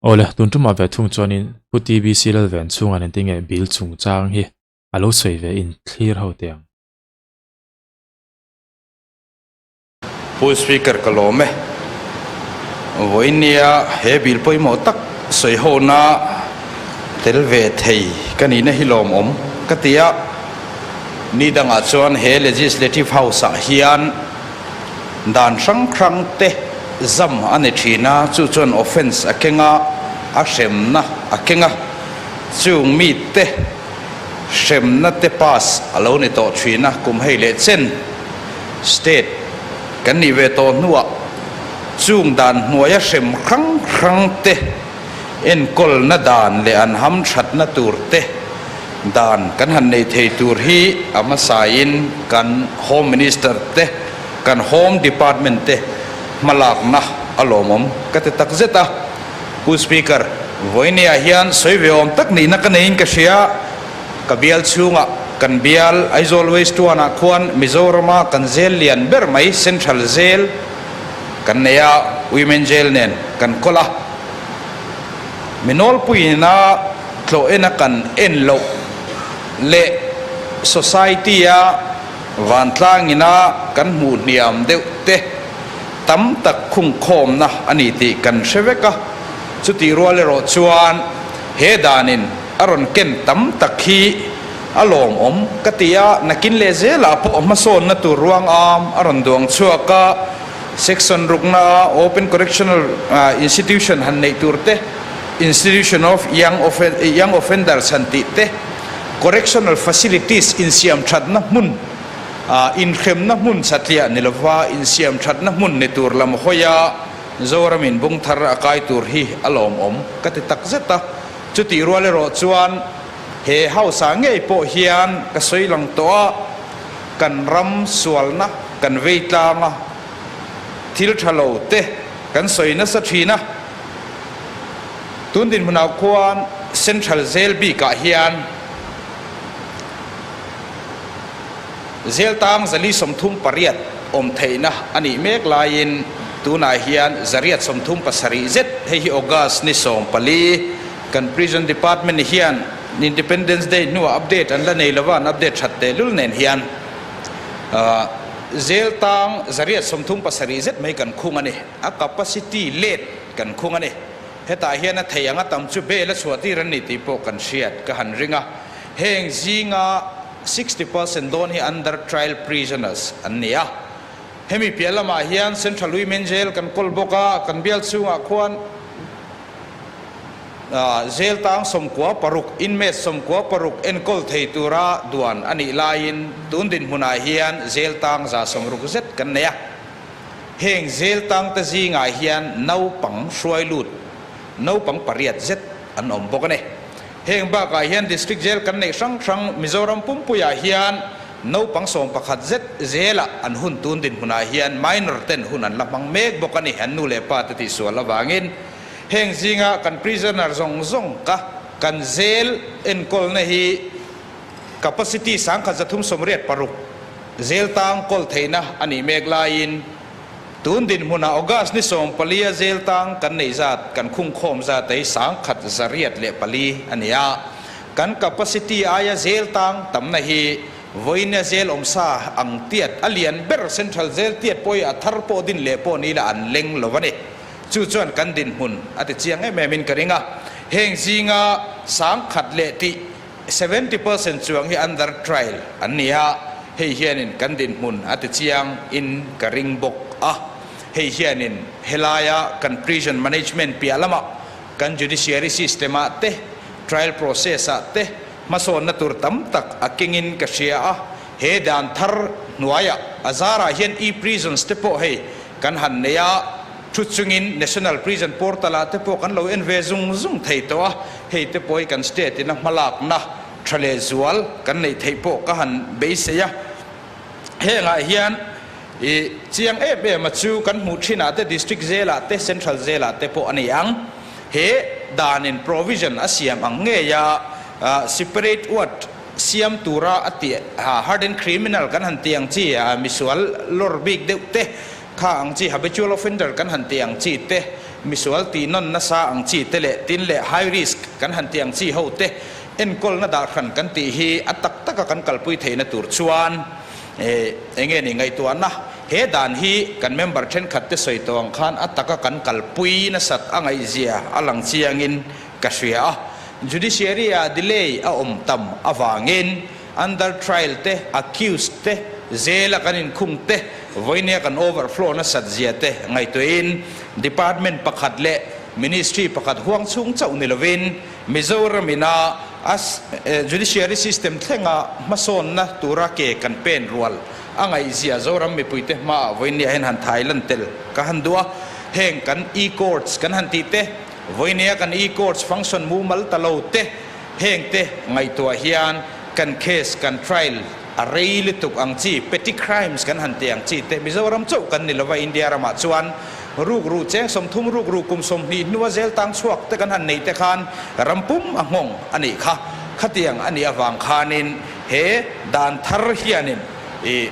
Awle, tun tumah ve thung chuanin Pu TBC Lalven chhunga nen tinge bill chungchang hi a lo sawi ve in thlir ho teh ang. Pu Speaker ka lawm e. Vawinia he bill pawimawh tak sawihona tel ve thei ka nihna hi lawmawm ka ti a. Ni dangah chuan he Legislative House ah hian dan hrang hrang te zam a ni thin a, chu chuan offence a keng a, a hremna a keng a, chung mite hremna te pass a lo ni tawh thin a, kum hei leh chen. State kan nih ve tawh hnuah chung dan hnuaia hrem hrang hrang te, enkawlna dan leh an hamthatna tur te dan kan han nei thei tur hi a hmasain kan Home Minister te, kan Home Department te hmalakna a lawmawm ka ti tak zet a. Pu Speaker, vawinia hian sawi ve awm tak nihna ka neiin ka hria. Ka bial chhungah kan bial Aizawl West One ah khuan Mizorama kan jail lian ber mai Central Jail kan nei a, Women Jail nen kan kawl a. Mi nawlpuiina tlawh ena kan en loh leh society a vantlangina kan hmuh hniam deuh te tam tak khungkhawmna a ni tih kan hre vek a. Chutih rual erawh chuan he danin A rawn ken tam tak hi a lawmawm ka ti a, nakin leh zelah pawh hmasawnna tur ruang am a rawn duang chhuak a, section rukna a Open Correctional Institution han neih tur te, Institution of Young Young Offenders han tih te, Correctional Facilities insiam thatna hmun inhremna hmun satliah ni lova insiam thatna hmun ni tur lam hawi a Zoramin bung thar a kai tur hi a lawmawm ka ti takzet a. Chutih rual erawh chuan he House-ah ngei pawh hian ka sawi lang tawh a, kan ram sualna kan vei tlang a, thil tha lo te kan sawi nasa thin a. Tun dinhmunah khuan Central Jail bikah hian Jail tang 438 awm theihna a nih mek laiin tunah hian 137 zet, hei hi August ni 14 kan Prison Department hian Independence Day hnuah update an la nei lova, an update that tehlul nen hian Jail tang 137 zet mai kan khung a ni, a capacity let kan khung a ni. Hetah hian a thei anga tam chu bail a chhuah tir an ni tih pawh kan hriat ka han ring a, heng zinga 60% dawn hi under trial prisoners an ni a. Hemi piah lamah hian Central Women Jail kan kawl bawk a, kan bial chhungah khuan jail tang 96, inmates 96 enkawl thei tura duan a nih laiin tun dinhmunah hian jail tang 160 zet kan nei a. Heng jail tangte zingah hian naupang hruai lut naupang pariat zet an awm bawk a ni. Heng bakah hian District Jail kan neih hrang hrang Mizoram pumpuiah hian naupang 11 zet zelah an hun tun dinhmunah hian minor ten hun an la hmang mek bawk a ni, an nu leh pa te tihsual avangin. Heng zinga kan prisoner zawng zawng ka kan jail enkawlna hi capacity 1386 jail tang kawl theihna a nih mek laiin, Tun dinhmunah August ni 14 a jail tang kan neih zat kan khungkhawm zat ei 1104 a ni a. Kan capacity aia jail tang tamna hi vawiina jail awmsa ang tiat a lian ber Central Jail tiat pawh hi a thar pawh din leh pawh ni ila an leng lo a ni. Chu chuan kan dinhmun a ti chiang em em in ka ring a. Heng zinga 1000 leh tih 70% chuang hi under trial an ni a, hei hianin kan dinhmun a ti chiang in ka ring bawk a. Hei hianin helaia kan prison management piah lamah kan judiciary system ah te, trial process ah te hmasawnna tur tam tak a kengin ka hria a. He dan thar hnuaiah a zarah hian e-prisons te pawh hei kan han nei a. Thu chungin National Prison Portal ah te pawh kan lo en ve zung zung thei tawh a, hei te pawh hi kan state in a hmalakna tha leh zual kan neih theih pawh ka han beisei a. Hengah hian i chiang em em a chu kan hmuh thin ah te District Jail ah te Central Jail ah te pawh a ni ang. He danin provision a siam ang ngei a, separate ward siam tura a tih hardened criminal kan han tih ang chi misual lawr bik deuh te, Kha ang chi habitual offender kan han tih ang chi te, misual tih nawn nasa ang chi te leh tin leh high risk kan han tih ang chi ho te enkawlna dah hran kan tih hi a tak taka kan kalpui theihna tur chuan eng nge ni ngaihtuahna he dan hi kan member thenkhat te sawi tawh ang khan a taka kan kalpui nasat a ngaihzia a lang chiangin ka hria a. Judiciary ah delay a awm tam avangin under trial te, accused te, zela kan inkhung te, vawinia kan overflow nasat zia te ngaihtuahin department pakhat leh ministry pakhat huang chhung chauh ni lovin Mizoram ina a judiciary system thlenga hmasawnna tura ke kan pen rual a ngaihzia Zoram mipuite hmaah vawinia hian han thai lan tel ka han duh a. Heng kan e-courts kan han tih te, vawinia kan e-courts function mumal ta lo te, Hengte ngaihtuah hian kan case, kan trial a rei lutuk ang chi, petty crimes kan han ti ang chi te Mizoram chauh kan ni lova India ramah chuan rukru cheng 30 rukru kum 20 hnua zel tang chhuak te kan han nei te khan ram pum a nghawng a nih kha. Khatiang a nih avang khanin he dan thar hianin i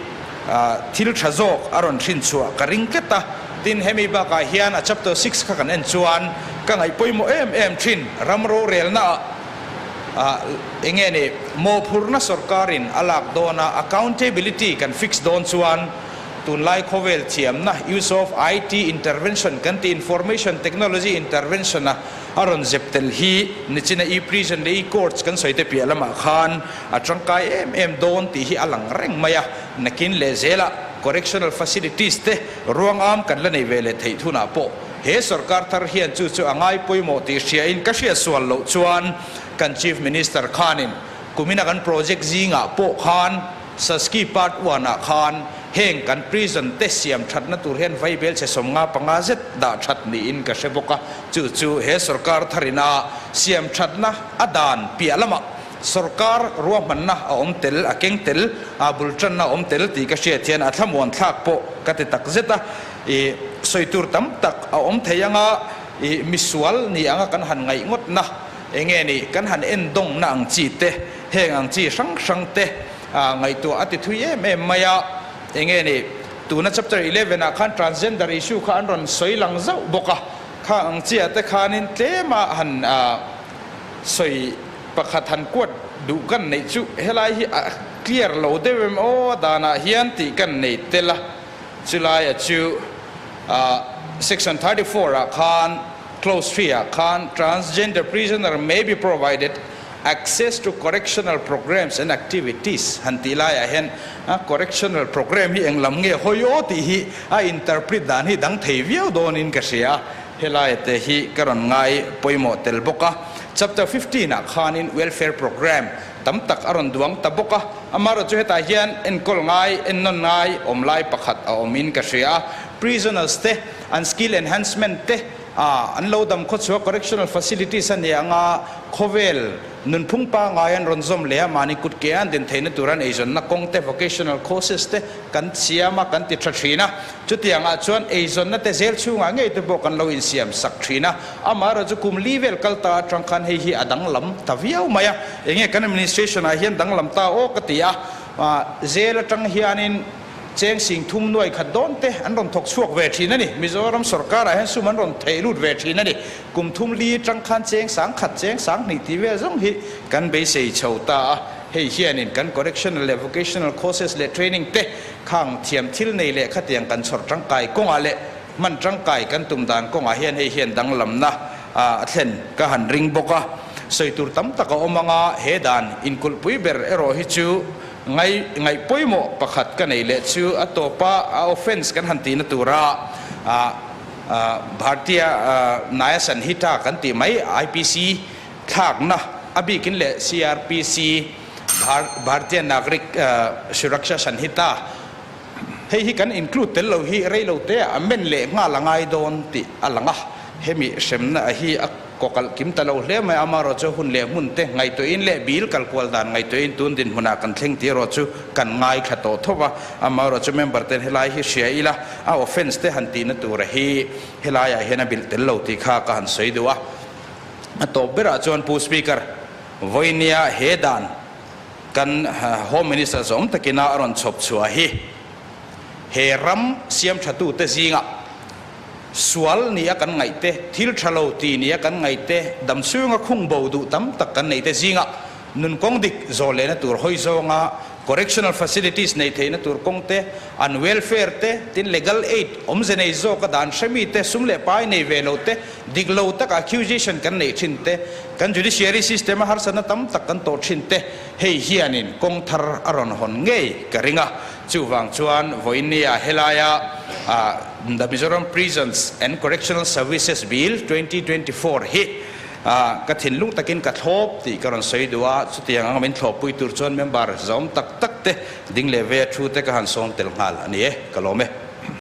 thil tha zawk a rawn hrin chhuah ka ring tlat a. Tin, hemi bakah hian a chapter six kha kan en chuan ka ngaih pawimawh em em thin ram rorelnaah eng nge ni mawhphurhna sorkarin a lak dawn a, accountability kan fix dawn chuan tunlai khawvel thiamna use of IT intervention kan tih information technology intervention a a rawn zep tel hi nichina e-prison leh e-courts kan sawi te piah lamah khan a tangkai em em dawn tih hi a lang reng mai a, nakin leh zelah correctional facilities te Ruangam kan la nei ve leh theih thunah pawh he sorkar thar hian chu chu a ngai pawimawh tih hriain ka hriat sual loh chuan kan Chief Minister khanin kumina kan project zingah pawh khan Saski Part One ah khan heng kan prison te siam thatna tur hian vaibel chhe 55 zet dah that niin ka hre bawk a, chu chu he sorkar tharina siam thatna a dan piah lamah Sorkar ruahmanna a awm tel, a keng tel, a bul tanna a awm tel tih ka hriat hian a thlamuan thlak pawh ka ti tak zet a. I sawi tur tam tak a awm thei anga i misual ni anga kan han ngaih ngawtna eng nge ni kan han endawngna ang chi te, heng ang chi hrang hrang te ngaihtuah a ti thui em em mai a. Eng nge ni tuna chapter 11 ah khan transgender issue kha an rawn sawi lang zauh bawk a, kha ang chiah te khanin tlema han sawi Pakhat han kuat duh kan neih chu helai hi a clear lo deuh em aw danah hian tih kan nei tel a, chulaia chu section 34 ah khan clause 3 ah khan transgender prisoner may be provided access to correctional programs and activities han tih laiah hian correctional program hi eng lam nge hawi aw tih hi a interpret dan hi dang thei viau dawnin ka hria a. Helaia te hi ka rawn ngai pawimawh tel bawk a, Chapter 15 ah khanin Welfare Programme tam tak a rawn duang ta bawk a, amaherawh chu hetah hian enkawl ngai, ennawn ngai awm lai pakhat a awmin ka hria a, Prisoners te an skill enhancement te ah an lo dam khawchhuah Correctional Facilities a nia anga khawvel nunphung pangai an rawn zawm leh a, mahni kut ke an din theihna tur an eizawnna kawng te vocational courses te kan siam a, kan ti tha thin a. Chutiangah chuan eizawnna te zel chhungah ngei te pawh kan lo insiam sak thin a, amaherawh chu kum li vel kal ta atang khan hei hi a danglam ta viau mai a, enge kan administration ah hian danglam ta aw ka ti a, zel atang hianin cheng sing thum nuai khat dawn te an rawn thawk chhuak ve thin a ni, Mizoram sorkar ah hian sum an rawn theih lut ve thin a ni, kum thum li atang khan cheng sang khat cheng sang hnih tih vel zawng hi kan beisei chho ta a, hei hianin kan correctional leh vocational courses leh training te Khang thiam thil nei leh khatiang kan chhawr tangkai kawngah leh hman tangkai kan tum dan kawngah hian hei hian danglamna a thlen ka han ring bawk a. Sawi tur tam tak a awm anga he dan inkulhpui ber erawh hi chu ngai ngaih pawimawh pakhat ka nei leh chu a tawpa a offence kan han tihna tura Bhartiya Nyaya Sanhita kan tih mai IPC thlakna a bikin leh CRPC Bhartiya Nagrik Suraksha Sanhita hei hi kan include tel lo hi rei lo te ah amend leh nghal a ngai dawn tih a lang a, hemi hremna a hi a kawkalh kim ta lo hle mai a, amaherawh chu hun leh hmun te ngaihtuahin leh bill kal kual dan ngaihtuahin tun dinhmunah kan thleng tih erawh chu kan ngaithla tawh tho va, amaherawh chu member ten helai hi hria ila a offence te han tihna tura hi helaiah hian a bilh tel lo tih kha ka han sawi duh a, a tawp berah chuan Pu Speaker. Vawinia he dan kan Home Minister zawm takina a rawn chhawp chhuah hi he ram siam thatute zingah Sual nia kan ngaih te, thil tha lo ti nia kan ngaih te, damchhunga khung bo duh tam tak kan neih te zingah nun kawng dik zawh lehna tur hawi zawnga correctional facilities neih theihna tur kawng te, an welfare te, tin legal aid awmze nei zawka dan hremi te, sum leh pai nei ve lo te, dik lo taka accusation kan neih thin te, kan judiciary system a harsatna tam tak kan tawh thin te, hei hianin kawng thar a rawn hawn ngei ka ring a. Chuvang chuan vawiinnia helaia The Mizoram Prisons and Correctional Services Bill 2024 hi ka thinlung takin ka thlawp tih ka rawn sawi duh a, chutiang anga min thlawppui tur chuan member zawm tak tak te ding leh ve a thu te ka han sawm tel nghal a ni e, ka lawm e.